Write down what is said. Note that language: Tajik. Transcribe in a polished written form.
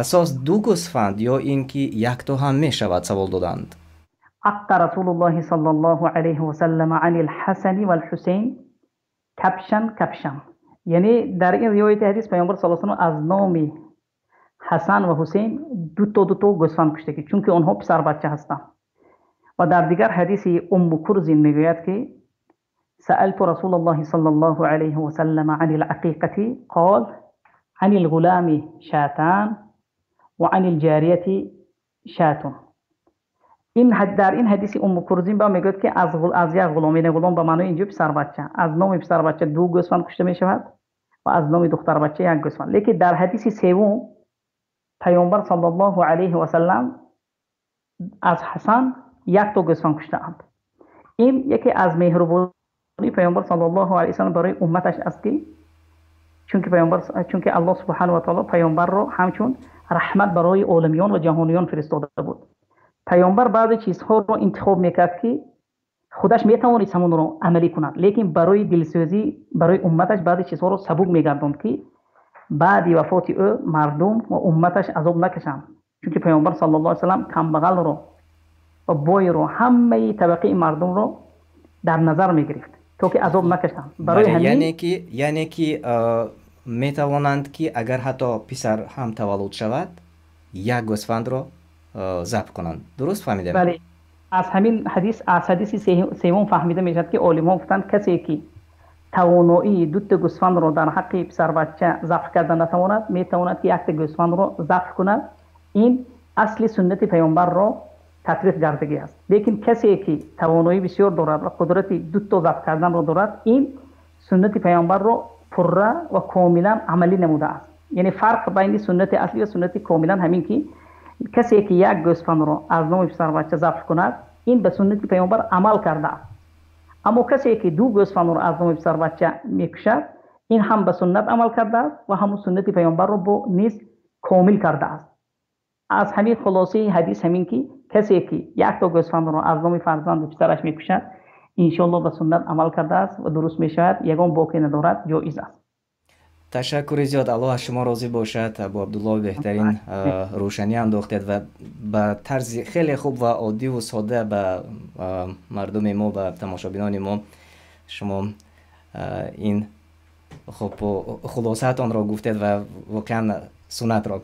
Асос ду гӯсфанд ё ин ки якто ҳам мешавад, савол доданд. Аққа Расулуллоҳи саллаллоҳу алайҳи васаллам анил-Ҳасани вал-Ҳусайн кабшан кабшан. Яъне дар ин ривояти ҳадис Паёмбар саллаллоҳу алайҳи васаллам аз номи Ҳасан ва Ҳусайн ду то ду то гӯсфанд куштааст, чунки онҳо писарбача ҳастанд. Ва дар дигар ҳадис Умму Курз мегӯяд, ки саалту Расулаллоҳи саллаллоҳу алайҳи васаллам анил-ақиқати қола анил-ғуломи шотони ва анил-ҷорияти шот. Ин дар ин ҳадис Умму Курз ҳам мегӯяд, ки аз як ғулом, яъне ғулом ба маънои инҷо писарбача, аз номи писарбача ду гӯсфанд кушта мешавад ва аз номи духтарбача як гӯсфанд. Лекин дар ҳадиси севум Паёмбар саллаллоҳу алайҳи васаллам аз Ҳасан як то гӯсфанд куштаанд. Ин яке аз меҳрубонии Паёмбар саллаллоҳу алайҳи васаллам барои умматаш аст, ки чунки Паёмбар, чунки Аллоҳ субҳонаҳу ва таъоло Паёмбарро ҳамчун раҳмат барои оламиён ва ҷаҳониён фиристода буд. Паёмбар баъзе чизҳоро интихоб мекард, ки худаш метавонист ҳамонро амалӣ кунад, лекин барои дилсӯзӣ барои умматаш баъзе чизҳоро сабук мегардонд, ки баъд аз вафоти ӯ мардум ва умматаш азоб накашанд. Чунки Паёмбар саллаллоҳу алайҳи васаллам камбағалро ва бойро, ҳама табақаи мардумро дар назар мегирифт, то ки азоб накашанд. Барои ҳамин Яъне ки метавонанд, ки агар ҳатто писар ҳам таваллуд шавад, як гӯсфандро забҳ кунанд. Дуруст фаҳмидам? Бале. Аз ҳамин ҳадис, аз ҳадиси севум фаҳмида мешавад, ки уламо гуфтанд касе ки тавоноии ду то гӯсфандро дар ҳаққи писарбача забҳ кардан натавонад, метавонад ки як то гӯсфандро забҳ кунад. Ин асли суннати Паёмбарро татбиқ кардааст. Лекин касе ки тавоноии бисёр дорад ва қудрати ду то забҳ карданро дорад, ин суннати Паёмбарро пурра ва комилан амалӣ намудааст. Яъне фарқ байни суннати аслӣ ва суннати комилан ҳамин ки касе ки як гӯсфандро аз номи писарбача забҳ кунад, ин ба суннати Паёмбар амал кардааст. Аммо касе ки ду гӯсфандро аз номи писарбача мекушад, ин ҳам ба суннат амал кардааст ва ҳам суннати Паёмбарро низ комил кардааст. Аз ҳамин хулосаи ҳадис ҳамин ки касе ки як то гӯсфандро аз номи фарзанди писараш мекушад, иншооллоҳ ба суннат амал кардааст ва дуруст мешавад, ягон боке надорад, ҷоиз аст. Ташаккури зиёд, Аллоҳ аз шумо розӣ бошад. Абу Абдуллоҳ, беҳтарин рӯшанӣ андохтед ва ба тарзи хеле хуб ва оддӣ ва сода ба мардуми мо, ба тамошобинони мо шумо ин хуб хулосаатонро гуфтед ва воқеан суннатро